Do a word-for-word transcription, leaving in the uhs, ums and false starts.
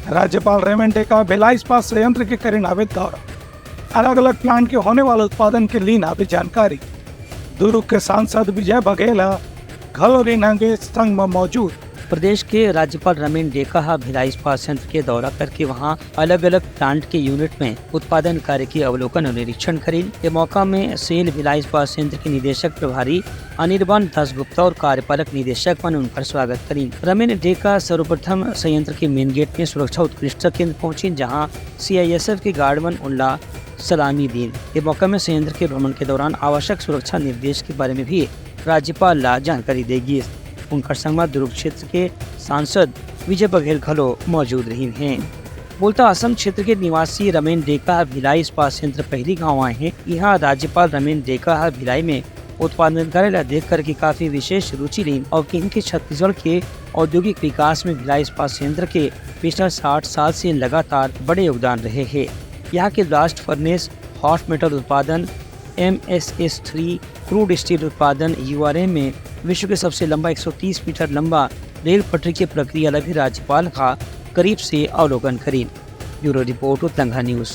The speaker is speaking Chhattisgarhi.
राज्यपाल रमेन डेका भिलाई इस्पात संयंत्र के करिन हावे दौरा। अलग-अलग प्लांट के होने वाला उत्पादन के लीन हावे जानकारी। दुर्ग के सांसद विजय बघेल ह घलो लीन हावे संग म मौजूद। प्रदेश के राज्यपाल रमेन डेका ह भिलाई इस्पात संयंत्र के दौरा करके वहां अलग-अलग प्लांट के यूनिट में उत्पादन कार्य के अवलोकन और निरीक्षण करिन। ये मौका में सेल भिलाई इस्पात संयंत्र के निदेशक प्रभारी अनिर्बान दासगुप्ता और कार्यपालक निदेशक मन उनकर स्वागत करिन। रमेन डेका सर्वप्रथम संयंत्र के मेन गेट में सुरक्षा उत्कृष्टता केंद्र पहुंचिन, जहां सीआईएसएफ के गार्ड मन उनला सलामी दीन। ये मौका में संयंत्र के भ्रमण के दौरान आवश्यक सुरक्षा निर्देश के बारे में भी राज्यपाल ला जानकारी दे गिस। उनकर संग म दुर्ग क्षेत्र के सांसद विजय बघेल घलो मौजूद रहिन हे। बोलता असम क्षेत्र के निवासी रमेन डेका ह भिलाई इस्पात संयंत्र पहली घाव आए हे। इहां राज्यपाल रमेन डेका ह भिलाई में उत्पादन कार्य ला देख करके काफी विशेष रुचि लीन और किहिन कि छत्तीसगढ़ के औद्योगिक विकास में भिलाई इस्पात संयंत्र के पिछला साठ साल से लगातार बड़े योगदान रहे हे। यहाँ के ब्लास्ट फर्नेस, हॉट मेटल उत्पादन, एमएसएस थ्री, क्रूड स्टील उत्पादन, यूआरएम में विश्व के सबसे लंबा एक सौ तीस मीटर लंबा रेल पटरी के प्रक्रिया ला भी राज्यपाल का करीब से अवलोकन करीन। Bureau report, Utlangha news.